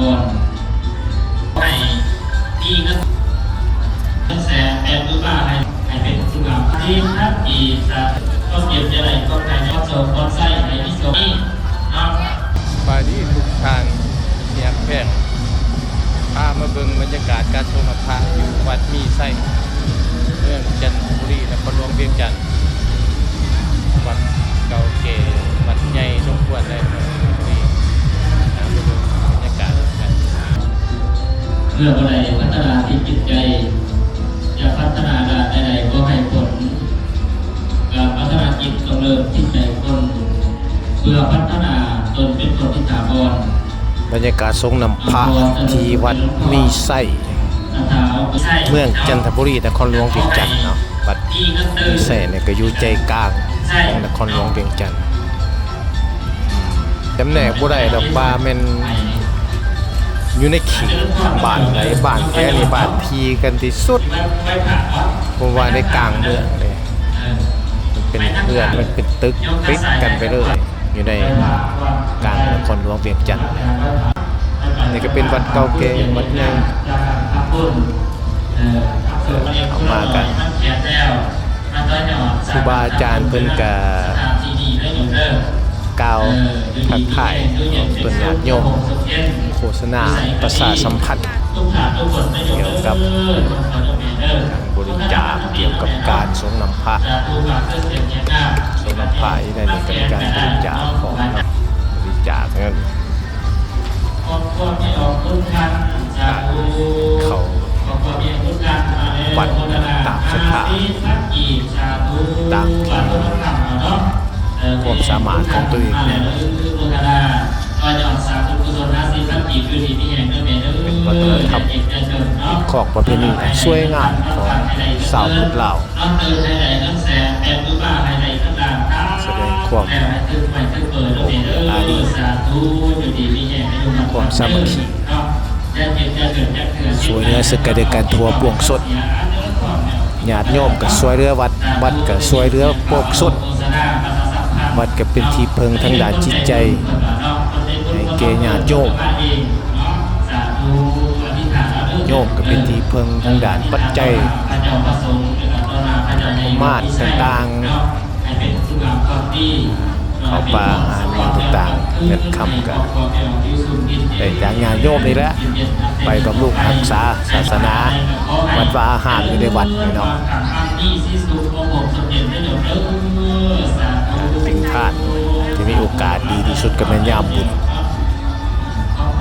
ໃຫ້ມີເງິນແສນແປດໝື່ນບາດ ໃຫ້ ໃຫ້ເປັນຜູ້ງາມທີ່ທັນທີ່ຈະຄວາມເຈັບຈະໄດ້ຄວາມໄດ້ຄວາມໂຊກຄວາມໄຊໃຫ້ມີໂຊກມີເນາະ. ສະບາຍດີທຸກທ່ານທີ່ຮັກແພງ, ພາມາເບິ່ງບັນຍາກາດການສົງນ້ຳພະຢູ່ວັດມີໄຊ ເມືອງຈັນທະບູລີ ນະຄອນຫຼວງວຽງຈັນ. ວັດເກົ່າແກ່ ວັດໃຫຍ່ສົມຄວນເລີຍ ຕາມໄປເບິ່ງບັນຍາກາດກັນ. ເມື່ອຜູ້ໃດພັດທະນາທີ່ຈິດໃຈ ຈະພັດທະນາດ້ານໃດໆກໍໃຫ້ຜົນ. ການພັດທະນາຈິດຕ້ອງເລີ່ມທີ່ໃຈຄົນ ເພື່ອພັດທະນາຕົນເປັນຄົນທີ່ຖາວອນ. ບັນຍາກາດສົງນ້ຳພະທີ່ວັດມີໄຊ ເມືອງຈັນທະບູລີ ນະຄອນຫຼວງວຽງຈັນເນາະ. ວັດມີໄຊນີ້ກໍຢູ່ໃຈກາງຂອງນະຄອນຫຼວງວຽງຈັນ. ຈຳແນກບໍ່ໄດ້ດອກວ່າແມ່ນຢູ່ໃນເຂດບ້ານໃດ, ບ້ານແຖວນີ້ບ້ານຖີ່ກັນທີ່ສຸດ ເພາະວ່າໃນກາງເມືອງເດ້. ມັນເປັນເຮືອນ ມັນເປັນຕຶກຕິດກັນໄປເລີຍ ຢູ່ໃນກາງນະຄອນຫຼວງວຽງຈັນ. ນີ້ກໍເປັນວັດເກົ່າແກ່ ວັດໃຫຍ່ ເຂົ້າມາກໍ ຄູບາອາຈານເພິ່ນກະກ່າວທັກທາຍເພິ່ນຍາດໂຍມ, ໂຄສະນາປະຊາສຳພັນກ່ຽວກັບການບໍລິຈາກ, ກ່ຽວກັບການສົງນ້ຳພະ. ສົງນ້ຳພະອີກອັນນີ້ກໍເປັນການບໍລິຈາກຂອງເນາະ, ບໍລິຈາກເງິນ ເຂົ້າວັດຕາມສັດທາ, ຕາມຄວາມສາມາດຂອງຕົວເອງ. ເປັນວັດທະນະທຳ ຂອງປະເພນີອັນສວຍງາມຂອງຊາວພຸດລາວ. ສະແດງຄວາມອົບອຸ່ນອາຣີ ຄວາມສາມັກຄີ ຊ່ວຍເຫຼືອເຊິ່ງກັນແລະກັນທົ່ວປວງຊົນ. ຍາດໂຍມກໍຊ່ວຍເຫຼືອວັດ, ວັດກໍຊ່ວຍເຫຼືອປວງຊົນ. ວັດກໍເປັນທີ່ເພິ່ງທາງດ້ານຈິດໃຈໃຫ້ແກ່ຍາດໂຍມ. ໂຍມກໍເປັນທີ່ເພິ່ງທາງດ້ານປັດໄຈ, ປະມານຕ່າງໆ, ເຂົ້າປາອາຫານແນວຕ່າງໆ, ເງິນຄຳກໍໄດ້ຈາກຍາດໂຍມນີ້ແຫຼະ ໄປບຳລຸງຮັກສາສາສະໜາ, ວັດວາອາຮາມຢູ່ໃນວັດນີ້ເນາະ. ເປັນທານທີ່ມີໂອກາດດີທີ່ສຸດກໍແມ່ນຍາມບຸນ.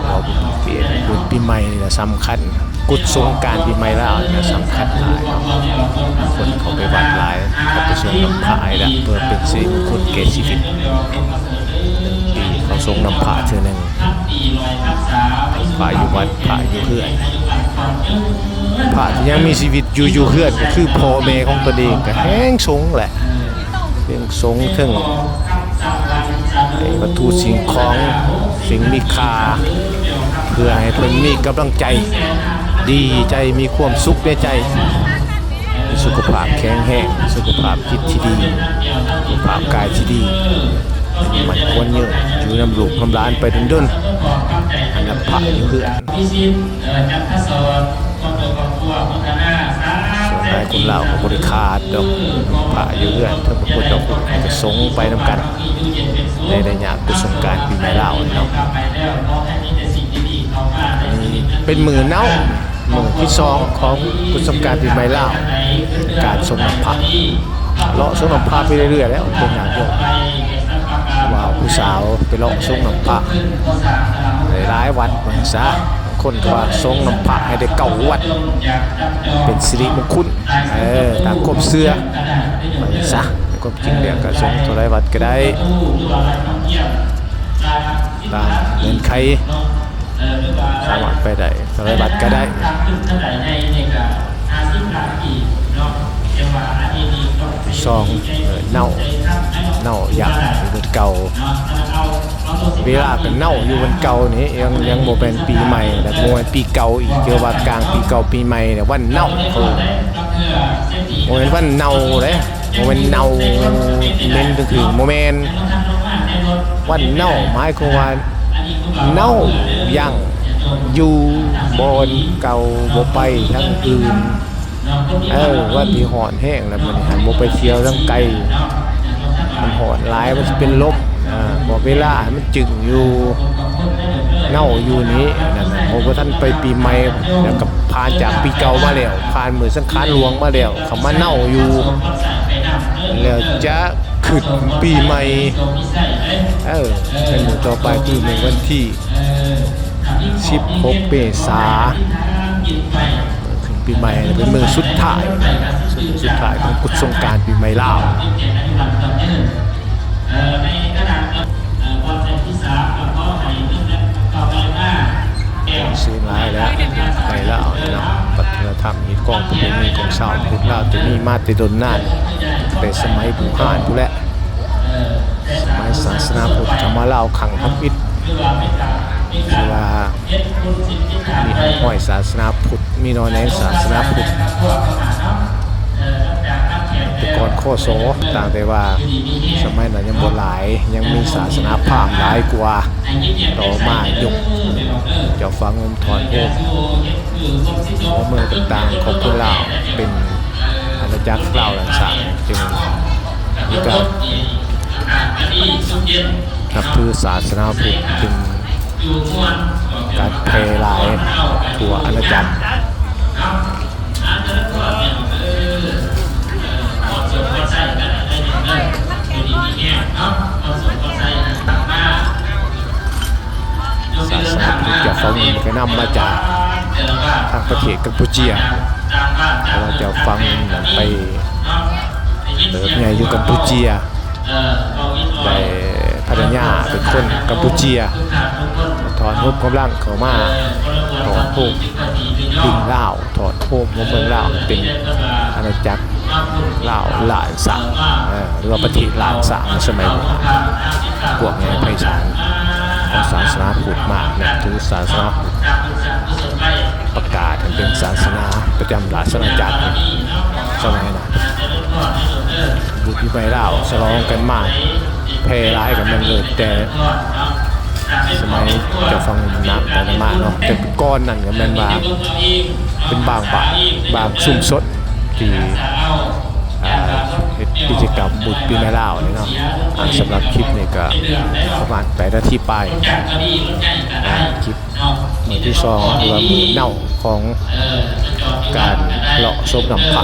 ເພາະວ່າບຸນປີ ບຸນປີໃໝ່ນີ້ລະສຳຄັນ, ກຸດສົງການປີໃໝ່ລາວນີ້ລະສຳຄັນຫຼາຍເນາະ. ຄົນເຂົ້າໄປວັດຫຼາຍ, ເຂົ້າໄປສົງນ້ຳພະຫຼາຍລະ ເພື່ອເປັນສິລິມຸງຄຸນແກ່ຊີວິດ. ປີເຂົາສົງນ້ຳພະເທື່ອໜຶ່ງ, ພະຢູ່ວັດ ພະຢູ່ເຮືອນ. ພະທີ່ຍັງມີຊີວິດຢູ່ ຢູ່ເຮືອນກໍຄືພໍ່ແມ່ຂອງຕົນເອງ ກໍແຮ່ງສົງແຫຼະ. ເຊິ່ງສົງເຖິງໄອ້ວັດຖຸສິ່ງຂອງ ສິ່ງມີຄ່າ ເພື່ອໃຫ້ເພິ່ນມີກຳລັງໃຈ ດີໃຈ ມີຄວາມສຸກໃນໃຈ ມີສຸຂະພາບແຂງແຮງ ສຸຂະພາບຈິດທີ່ດີ ສຸຂະພາບກາຍທີ່ດີ ໝັ້ນຄວນຍືນ ຢູ່ນຳລູກນຳຫຼານໄປດົນໆ. ອັນນັ້ນພະຢູ່ເຮືອນ ເອີ ຈັນທະສອນ ຄວາມເປັນຄອບຄົວ ພັດທະນາ ສາ ສ່ວນຫຼາຍຄົນລາວກໍບໍ່ໄດ້ຂາດດອກ ພະຢູ່ເຮືອນ ເຖິງບໍ່ຄົນດອກ ໃຫ້ກະສົງໄປນຳກັນ ໃນໄລຍະບຸນສົງການປີໃໝ່ລາວນີ້ເນາະ. ອັນນີ້ເປັນມື້ເນົາ ມື້ທີສອງຂອງບຸນສົງການປີໃໝ່ລາວ ການສົງນ້ຳພະ ເລາະສົງນ້ຳພະໄປເລື້ອຍໆ ແລ້ວເປັນຫຍັງໂຍມ ວ່າຜູ້ສາວໄປເລາະສົງນ້ຳພະ ຫຼາຍໆວັດວ່າຊັ້ນຊະ. ຄົນກໍວ່າສົງນ້ຳພະໃຫ້ໄດ້ເກົ້າວັດ ເປັນສິລິມຸງຄຸນ ເອີ ຕາມຄວາມເຊື່ອວ່າຊັ້ນຊະ. ແຕ່ຄວາມຈິງແລ້ວກໍສົງເທົ່າໃດວັດກໍໄດ້ ຕາມເງື່ອນໄຂ ສາມາດໄປໄດ້ເທົ່າໃດວັດກໍໄດ້. ສອງ ເອີ ເນົາ ເນົາຢາກຢູ່ເບິດເກົ່າ ເວລາກໍເນົາຢູ່ວັນເກົ່ານີ້ ຍັງ ຍັງບໍ່ແມ່ນປີໃໝ່ ແລະ ບໍ່ແມ່ນປີເກົ່າອີກ ເທື່ອວ່າກາງປີເກົ່າປີໃໝ່ແລ້ວ ວັນເນົາ ເອີ ບໍ່ແມ່ນວັນເນົາເດ້ ບໍ່ແມ່ນເນົາເໝັນເຖິງໆ ບໍ່ແມ່ນ. ວັນເນົາ ໝາຍຄວາມວ່າເນົາຍັງ ຢູ່ບ່ອນເກົ່າ ບໍ່ໄປທາງອື່ນ. ເອີ ວັນນີ້ຮ້ອນແຮງແລ້ວ ມື້ນີ້ຫັ້ນບໍ່ໄປທ່ຽວທາງໄກ ມັນຮ້ອນຫຼາຍ ມັນຊິເປັນລົມ. ອາ ເພາະເວລາມັນຈຶ່ງຢູ່ ເນົາຢູ່ນີ້ນັ້ນນະ ເພາະບໍ່ທັນໄປປີໃໝ່ ແລ້ວກໍຜ່ານຈາກປີເກົ່າມາແລ້ວ ຜ່ານມື້ສັງຂານຫຼວງມາແລ້ວ ເຂົ້າມາເນົາຢູ່ ແລ້ວຈະຂຶ້ນປີໃໝ່. ເອີ ໃນມື້ຕໍ່ໄປຄືມື້ວັນທີ ສິບຫົກ ເມສາ ເປີດຂຶ້ນປີໃໝ່ ເປັນມື້ສຸດທ້າຍ ມື້ສຸດທ້າຍຂອງບຸດສົງການປີໃໝ່ລາວ. ເສຍງຫຼາຍແລ້ວ ໄປແລ້ວເນາະ ວັດທະນະທຳ ຮີດຄອງປະເພນີຂອງຊາວພຸດລາວ ຈະມີມາແຕ່ດົນນານ ແຕ່ສະໄໝບູຮານພຸ້ນແຫຼະ. ສະໄໝສາສະໜາພຸດເຂົ້າມາລາວຄັ້ງທຳອິດ ຄືວ່າມີຮ່ອງຮອຍສາສະໜາພຸດ ມີໜໍ່ແໜງສາສະໜາພຸດ ແຕ່ກ່ອນ ຄສ ຕ່າງແຕ່ວ່າສະໄໝນັ້ນຍັງບໍ່ຫຼາຍ ຍັງມີສາສະໜາພາມຫຼາຍກວ່າ. ຕໍ່ມາຍຸກເຈົ້າຟ້າງຸ່ມຖອນໂຮມ ຫົວເມືອງຕ່າງໆຂອງຄົນລາວ ເປັນອານາຈັກລາວລ້ານຊ້າງ ຈຶ່ງມີການນັບຖືສາສະໜາພຸດ ຈຶ່ງການແຜ່ຫຼາຍທົ່ວອານາຈັກ. ສາສະໜາພຸດເຈົ້າຟ້າງຸ່ມກໍນຳມາຈາກທາງປະເທດກຳປູເຈຍ ເພາະວ່າເຈົ້າຟ້າງອຸ່ມນັ້ນໄປເຕີບໃຫຍ່ຢູ່ກຳປູເຈຍ ໄດ້ພັນລະຍາເປັນຄົນກຳປູເຈຍ ຖອນໂຮມກຳລັງເຂົ້າມາ ຖອນໂຮມດິນລາວ ຖອນໂຮມຫົວເມືອງລາວ ເປັນອານາຈັກລາວລ້ານຊ້າງ ເອີ ຫຼືວ່າປະເທດລ້ານຊ້າງໃນສະໄໝບູຮານ. ພວກໃຫຍ່ໄພສານຂອງສາສະໜາພຸດມານັບຖືສາສະໜາພຸດ ປະກາດໃຫ້ເປັນສາສະໜາປະຈຳລາຊະອານາຈັກ ສະໄໝນັ້ນ ບຸນປີໃໝ່ລາວສະຫຼອງກັນມາ ແຜ່ຫຼາຍກັນແມ່ນເລີຍ ແຕ່ສະໄໝເຈົ້າຟ້າງຸ່ມນຳໄປນຳມາເນາະ. ແຕ່ກ່ອນນັ້ນກໍແມ່ນວ່າເປັນບາງບ້ານ ບາງຊຸມຊົນທີ່ ອ່າ ເຮັດກິດຈະກຳບຸນປີໃໝ່ລາວນີ້ເນາະ. ອ່າ ສຳລັບຄລິບນີ້ກໍປະມານແປດນາທີປາຍ ອ່າ ຄລິບມື້ທີສອງ ຫຼືວ່າມື້ເນົາຂອງການເລາະສົບນ້ຳພະ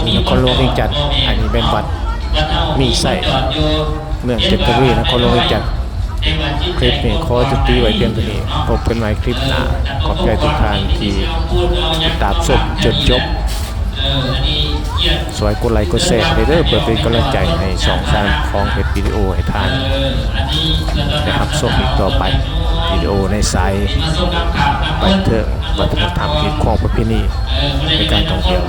ທີ່ນະຄອນຫຼວງວຽງຈັນ. ອັນນີ້ແມ່ນວັດມີໄຊ ເມືອງເກັບທະວີ ນະຄອນຫຼວງວຽງຈັນ. ຄລິບນີ້ຂໍຍຸຕິໄວ້ພຽງເທົ່ານີ້ ພົບກັນໃໝ່ຄລິບໜ້າ. ຂອບໃຈທຸກທ່ານທີ່ຕິດຕາມຊົມຈົນຈົບ. ຊ່ວຍກົດໄລກົດແຊໃຫ້ເດີ ເພື່ອເປັນກຳລັງໃຈໃຫ້ຊ່ອງຊານຂອງເຮັດວິດີໂອໃຫ້ທ່ານໄດ້ຮັບຊົມອີກຕໍ່ໄປ. ວິດີໂອໃນສາຍບັນເທີງ ວັດທະນະທຳ ຮີດຄອງປະເພນີ ໃນການທ່ອງທ່ຽວ.